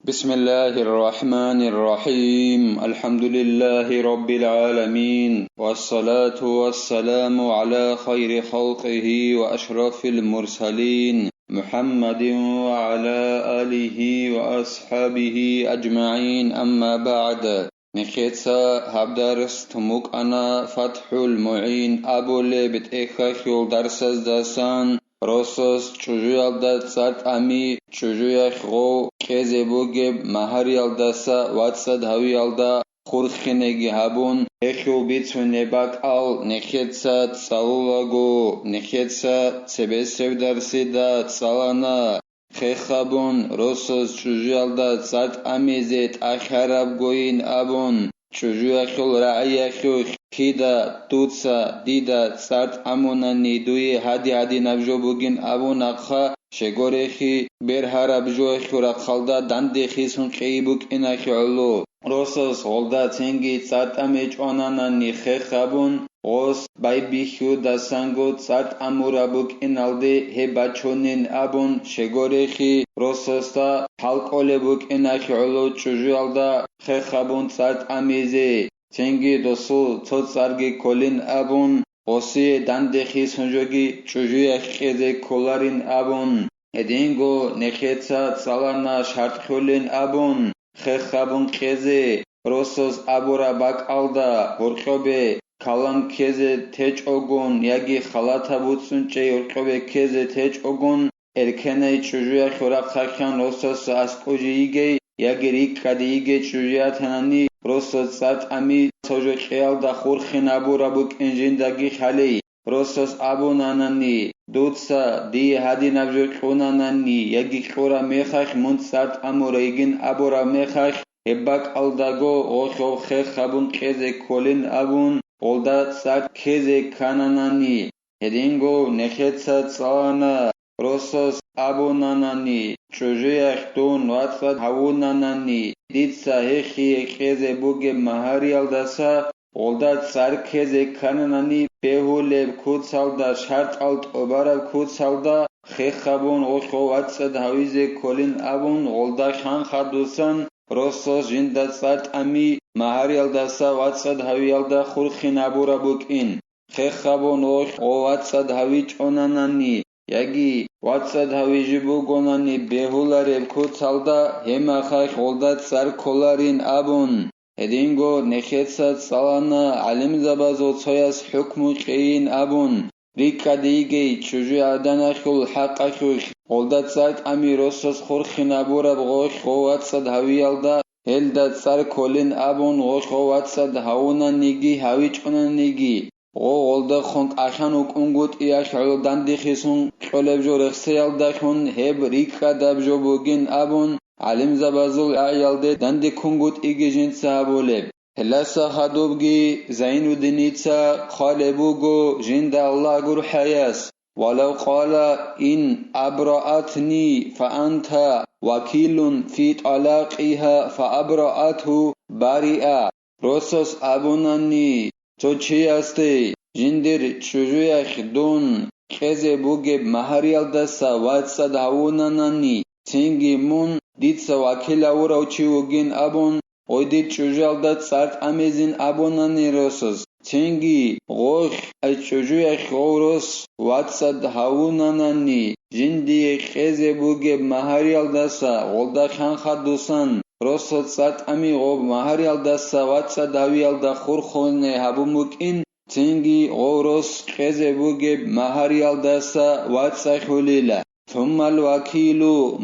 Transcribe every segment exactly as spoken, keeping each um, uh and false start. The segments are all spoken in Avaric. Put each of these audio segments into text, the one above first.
بسم الله الرحمن الرحيم. الحمد لله رب العالمين. والصلاة والسلام على خير خلقه وأشرف المرسلين محمد وعلى آله وأصحابه أجمعين. أما بعد. Нехеца гьаб дарс тумукъана ФатхӀул МугӀин абулеб тӀехьалъул дарсаздасан, росас чӀужуялда цӀар тӀами, чӀужуялъ гъов кьезе бугеб магьариялдаса вацӀцӀад гьавиялда хурхинеги гьабун, гьелъул бицунеб бакӀал нехеца цӀалулаго, нехеца цебесеб дарсида цӀалана. Хехабун, росас чӀужуялда цӀар тӀамизе тӀахьарабгойин абун, чӀужуялъул рагӀиялъухъ кида дуца дида цӀар тӀамунани дуе гьади-гьадинаб жо бугин абунахъа, щегорехи, бергьараб жоялъул рахъалда данде хисун кьей букӀинахъе гӀоло. Росас гъолда цинги цӀар тӀамичӀонанани хехабун, гъос байбихьудасанго цӀар тӀамураб букӀиналде гьеб бачунин абун, щегорехи, росасда хӀалкӀолеб букӀинахъе гӀоло чӀужуялда хехабун цӀар тӀамизе, цинги досул цо цӀарги кколин абун, гъосие данде хисун жоги чӀужуялъ кьезе кколарин абун, гьединго нехеца цӀалана шартӀ кколин абун, хехабун кьезе, росас абураб бакӀалда гьоркьобе калам ккезе течӀогун яги халатаб буцӀцӀунчӀей гьоркьобе ккезе течӀогун, эркенай чӀужуялъул рахъалъан росас аскӀоже йигей яги рикӀкӀаде йигей чӀужуятанани, росас цӀар тӀами цо жо кьеялда хурхинабураб букӀин жиндаги хӀалей. Росас абунанани, дуца дие гьадинаб жо кьунанани яги кьураб мехалъ мун цӀар тӀамурайгин абураб мехалъ, гьеб бакӀалдаго гъолъ хехабун кьезе кколин абун, гъолда цӀар ккезе ккананани, гьединго нехеца цӀалана, росас абунанани, чӀужуялъ дун вацӀцӀад гьавунанани, дица гьехие кьезе бугеб магьариялдаса гъолда цӀар ккезе ккананани, бегьулеб куцалда, шартӀал тӀубараб куцалда хехабун гъолъ вацӀцӀад гьавизе кколин абун, гъолда хъан-хадусан росас жинда цӀар тӀами, магьариялдаса вацӀцӀад гьавиялда хурхинабураб букӀин. Хехабун гъолъ вацӀцӀад гьавичӀонанани, яги вацӀцӀад гьавижи бугонани бегьулареб куцалда, гьеб мехалъ гъолда цӀар кколарин абун, гьединго нехеца цӀалана гӀалимзабазул цояс хӀукму кьейин абун, рикӀкӀаде йигей чӀужугӀаданалъул хӀакъалъулъ гъолда цӀар тӀами росас хурхинабураб гъолъ вацӀцӀад гьавиялда, гьелда цӀар кколин абун гъолъ вацӀцӀад гьавунаниги гьавичӀонаниги, гъо гъолдахун кӀалъан вукӀунгутӀиялъ гӀоло дандихъисун кьолеб жо рехсеялдалъун гьеб рикӀкӀадаб жо бугин абун, гӀалимзабазул рагӀиялде дандеккунгутӀиги жинца гьабулеб. Гьелдаса хадубги Зайнуддиница хъвалеб буго жинда Аллагь гурхӀаяс: «Валав къала: ин абраатни, фа анта вакилун фи тӀалакъиха, фа абраату бариа». Росас абунани, цо чиясде жиндир чӀужуялъ дун кьезе бугеб магьариялдаса вацӀцӀад гьавунанани, цинги мун дица вакил гьавурав чи вугин абун, гъой дир чӀужуялда цӀар тӀамизин абунани росас, цинги гъолъ ай чӀужуялъ гъов рос вацӀцӀад гьавунанани, жиндие кьезе бугеб магьариялдаса гъолда хъан-хадусан росас цӀар тӀами гъоб магьариялдаса вацӀцӀад гьавиялда хурхуне гьабун букӀин, цинги гъов рос кьезе бугеб магьариялдаса вацӀцӀалъулила. ثم الوكيل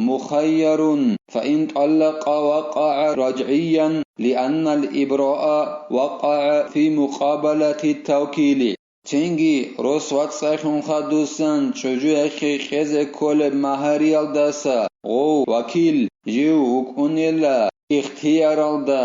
مخير، فإن طلق وقع رجعيا، لأن الإبراء وقع في مقابلة التوكيل. Цинги рос вацӀцӀалъун хадусан чӀужуялъе кьезе кколеб магьариялдаса гъов вакил жив вукӀунела ихтияралда,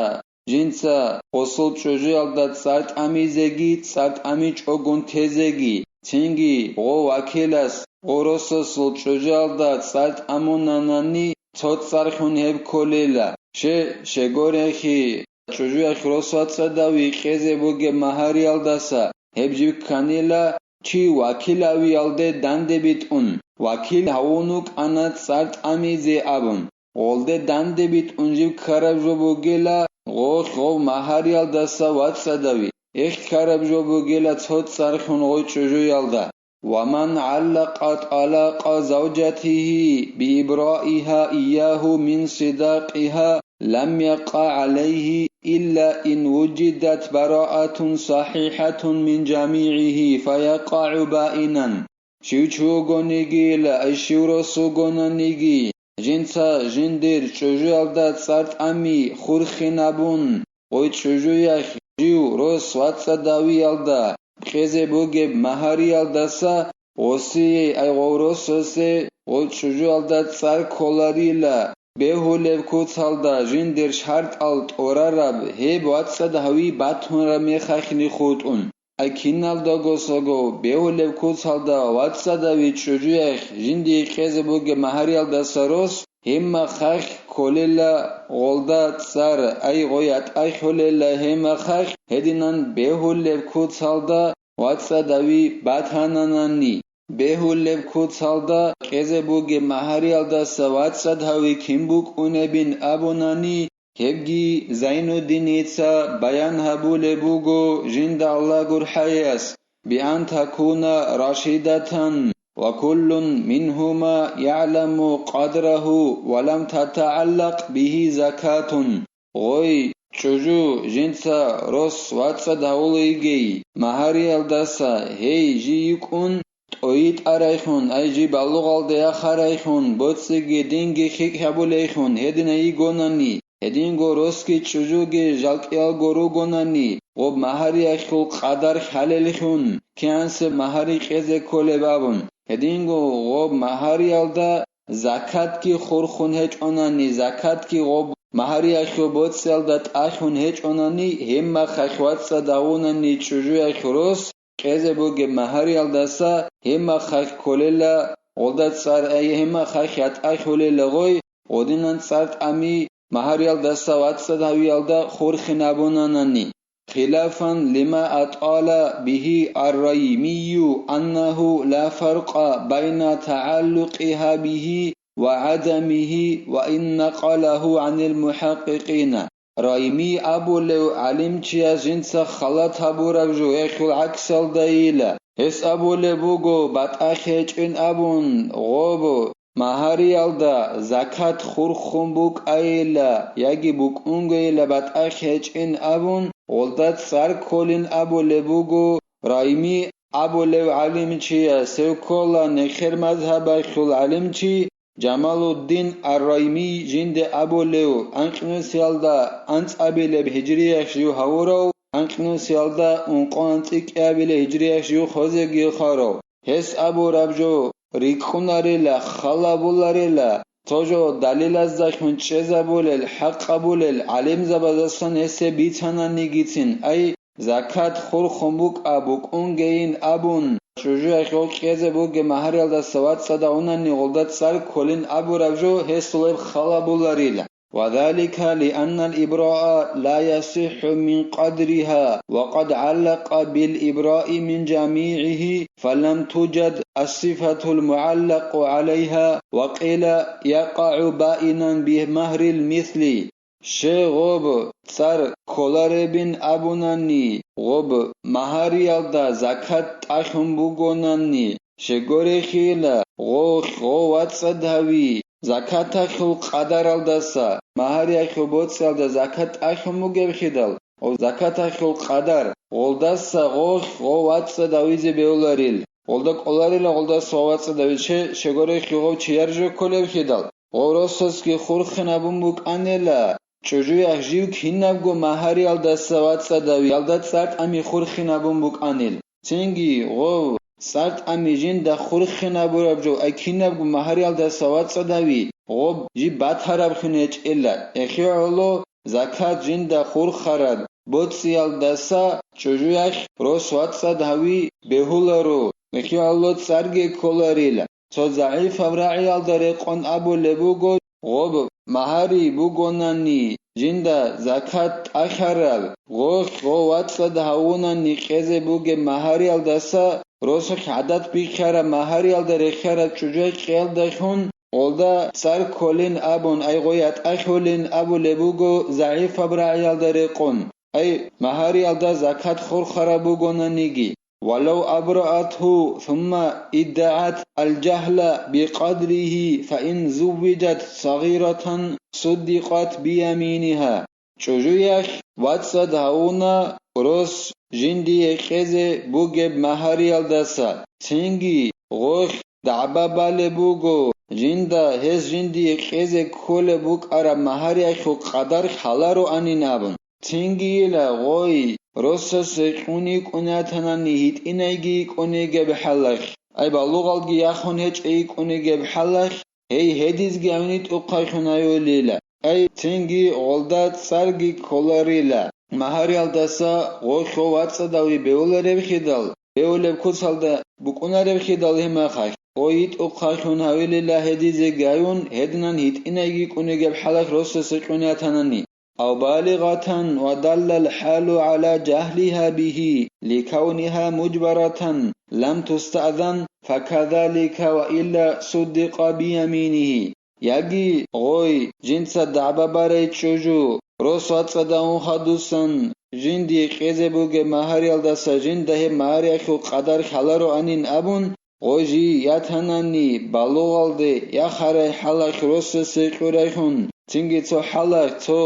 жинца гъосул чӀужуялда цӀар тӀамизеги цӀар тӀамичӀогун тезеги, цинги гъов вакилас гъов росасул чӀужуялда цӀар тӀамунанани цо цӀархун гьеб кколела. Ще, щегорехи, чӀужуялъ рос вацӀцӀадав викьезе бугеб магьариялдаса гьеб жиб кканила, чи вакил гьавиялде данде битӀун, вакил гьавун вукӀана цӀар тӀамизе абун. гъолде данде битӀун жиб ккараб жо бугела, гъолъ гъов магьариялдаса вацӀцӀадави, эхь ккараб жо бугела цо цӀархун гъой чӀужуялда. ومن علق طلاق زوجته بإبرائها إياه من صداقها لم يقع عليه إلا إن وجدت براءة صحيحة من جميعه فيقع بائنا. Щив чи вугонигийила, ай щив рос вугонаниги, жинца жиндир чӀужуялда цӀар тӀами хурхинабун, гъой чӀужуялъ жив рос вацӀцӀадавиялда кьезе бугеб магьариялдаса гъосие, ай гъов росасе, гъой чӀужуялда цӀар кколарила, бегьулеб куцалда жиндир шартӀал тӀорараб гьеб вацӀцӀадавиялда батунараб мехалъни хутӀун. Ай киналдаго саго бегьулеб куцалда вацӀцӀадави чӀужуялъ жиндие кьезе бугеб магьариялдаса рос, гьебмахалъ кколела гъолда цӀар, ай гъой ятӀахьулела гьебмахалъ, гьединан бегьулеб куцалда вацӀцӀадави батананани. Бегьулеб куцалда кьезе бугеб магьариялдаса вацӀцӀадави кин букӀунебин абунани, гьебги Зайнуддиница баян гьабулеб буго жинда Аллагь гурхӀаяс: بأن تكون رشيدة، وكل منهما يعلم قدره، ولم تتعلق به زكاة. Гъой, чӀужу, жинца рос вацӀцӀад гьавулейгей, магьариялдаса гьей жий йикӀун, тӀойитӀарайхун, ай жий балугъалде яхарайхун, боцӀиги динги хикь гьабулейхун, гьединай йигонани, гьединго росги чӀужуги жалкӀиялго ругонани, гъоб магьариялъул къадар хӀалеллъун, кигӀансеб магьари кьезе кколеб абун, гьединго гъоб магьариялда закатги хурхун гьечӀонани, закатги гъоб магьариялъул боцӀиялда тӀалъун гьечӀонани, гьебмахалъ вацӀцӀад гьавунани чӀужуялъ рос, кьезе бугеб магьариялдаса гьебмахалъ кколела гъолда цӀар, ай гьебмахалъ ятӀахьулела гъой, гъодинан цӀар тӀами магьариялдаса вацӀцӀад гьавиялда хурхинабунанани. خلافا لما أطال به الريمي أنه لا فرق بين تعلقها به وعدمه وإن نقله عن المحققين. Райми абулев гӀалимчияс жинца халат гьабураб жо эхил гӀаксалдайила. Гьес абулеб буго, батӀа хечӀин абун, гъоб магьариялда закат хурхун букӀайила яги букӀунгейила батӀа хечӀин абун, гъолда цӀар кколин абулеб буго Райми абулев гӀалимчияс. Гьев ккола нехер мазгьабалъул гӀалимчи Жамалуддин ар-Райми жинде абулев, анкьнусиялда анцӀабилеб гьижриялъ жив гьавурав, анкьнусиялда ункъоанцӀикӀкӀиабилеб гьижриялъ жив хвезеги хварав. Гьес абураб жо рикӀкӀунарила, халабуларила, цо жо далилаздалъун чӀезабулел, хӀакъабулел гӀалимзабаздасан гьесие бицананигицин, ай, закат хурхун букӀа букӀунгейин абун, чӀужуялъ гъов кьезе бугеб магьариялдаса вацӀцӀад гьавунани гъолда цӀар кколин абураб жо гьесул гьеб халабуларила. وذلك لأن الإبراء لا يصح من قدرها، وقد علق بالإبراء من جميعه، فلم توجد الصفة المعلق عليها، وقيل يقع بائنا بمهر المثل. Щай гъоб цӀар кколаребин абунани, гъоб магьариялда закат тӀалъун бугонани, щегорехила, гъолъ гъов вацӀцӀад гьави, закаталъул къадаралдаса, магьариялъул боцӀиялда закат тӀалъун бугебхидал, гъов закаталъул къадар, гъолдаса гъолъ гъов вацӀцӀад гьавизе бегьуларил, гъолда кӀоларила гъолдаса гъов вацӀцӀад гьавиче, щегорехи гъов чияр жо кколебхидал. Гъов росасги хурхинабун букӀанила, чӀужуялъ жив кинабго магьариялдаса вацӀцӀад гьавиялда цӀар тӀами хурхинабун букӀанил. Цинги гъов цӀар тӀами жинда хурхинабураб жо, ай кинабго магьариялдаса вацӀцӀад гьави, гъоб жиб батараблъун гьечӀила, эхиго гӀоло закат жинда хурхараб боцӀиялдаса чӀужуялъ рос вацӀцӀад гьави бегьуларо, эхиго гӀоло цӀарги кколарила. Цо загӀипаб рагӀиялда рекъон абулеб буго, гъоб магьари бугонани, жинда закат тӀалъараб, гъолъ гъов вацӀцӀад гьавунани кьезе бугеб магьариялдаса, росулъ гӀадат бихьараб магьариялда рехьараб чӀужуялъ кьеялдалъун, гъолда цӀар кколин абун, ай гъой ятӀахьулин абулеб буго загӀипаб рагӀиялда рекъон, ай магьариялда закат хурхараб бугонаниги. ولو أبرأته ثم ادعت الجهل بقدره فإن زوجت صغيرة صدقت بيمينها. ЧӀужуялъ вацӀцӀад гьавуна рос жиндие кьезе бугеб магьариялдаса, цинги гъолъ дагӀба балеб буго жинда гьес жиндие кьезе кколеб букӀараб магьариялъул къадар лъалароанин абун. Цинги йила гъой росасе кьун йикӀун ятанани гьитӀинайги йикӀун йигеб хӀалалъ, ай балугъалги яхун гьечӀей йикӀун йигеб хӀалалъ, гьей гьедизги гьавин йитӀухъайхун гьаюлила, ай цинги гъолда цӀарги кколарила, магьариялдаса гъолъ вацӀцӀадав бевулареб хидал, бевулеб куцалда букӀунареб хидал гьеб мехалъ, гъой йитӀухъайхун гьавилила гьедизеги гьаюн, гьединан гьитӀинайги йикӀун йигеб хӀалалъ росасе кьун ятанани. أو بالغة ودل الحال على جهلها به لكونها مجبرة لم تستأذن فكذلك وإلا صدق بيمينه. Яги гъой жинца дагӀба барай чӀужу рос вацӀцӀадавун хадусан жиндие кьезе бугеб магьариялдаса жинда гьеб магьариялъул къадар лъалароанин абун, гъой жий ятанани балугъалде яхарай хӀалалъ росасе кьурайхун, цинги цо хӀалалъ, цо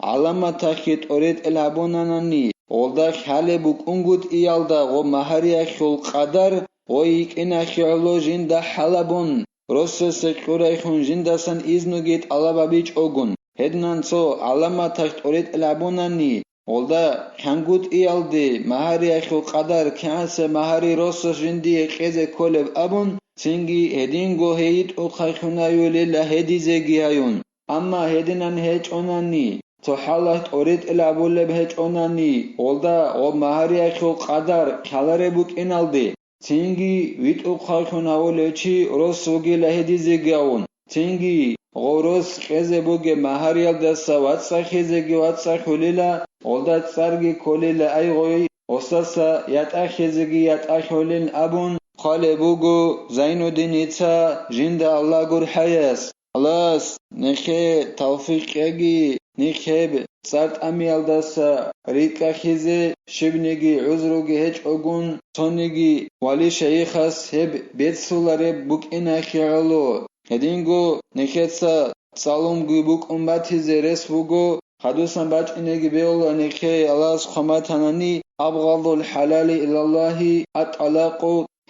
гӀаламаталъе тӀоритӀел гьабунанани, гъолда лъалеб букӀунгутӀиялда гъо магьариялъул къадар гъой йикӀинахье гӀоло жинда хӀалабун, росасе кьурайхун жиндасан изнуги тӀалаб гьабичӀогун, гьединан цо гӀаламаталъ тӀоритӀел гьабунани, гъолда хъянгутӀиялде магьариялъул къадар кигӀансе магьари росас жиндие кьезе кколеб абун, цинги гьединго гьей йитӀухъайхун гьаюлила гьедизеги гьаюн. Амма гьединан гьечӀонани, цо хӀалалъ тӀоритӀел гьабулеб гьечӀонани, гъолда гъоб магьариялъул къадар лъалареб букӀиналде, цинги витӀухъайхун гьавулев чи рос вугила гьедизеги гьавун, цинги гъов рос кьезе бугеб магьариялдаса вацӀцӀахизеги вацӀцӀахулила, гъолда цӀарги кколила, ай гъой, гъосаса ятӀахизеги ятӀахулин абун хъвалеб буго Зайнуддиница, жинда Аллагь гурхӀаяс. Аллагьас нехее тавфикъ кьеги, нехеб цӀар тӀамиялдаса рикӀкӀахизе, щибниги гӀузруги гьечӀогун, цониги вали-шайихас гьеб беццулареб букӀинахье гӀоло. Гьединго нехеца цӀалунги букӀун батизе рес буго, хадусан бачӀинеги бегьула нехее Аллагьас хъван батанани: أبغض الحلال إلى الله الطلاق,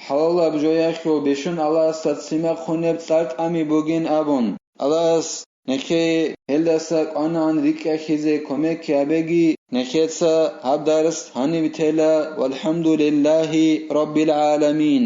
хӀалалаб жоялъул бищун Аллагьасда ццин бахъунеб цӀар тӀами бугин абун. Аллагьас нехее гьелдаса кӀванагӀан рикӀкӀахизе кумекги гьабеги, нехеца гьаб дарс гьаниб тела, والحمد لله رب العالمين.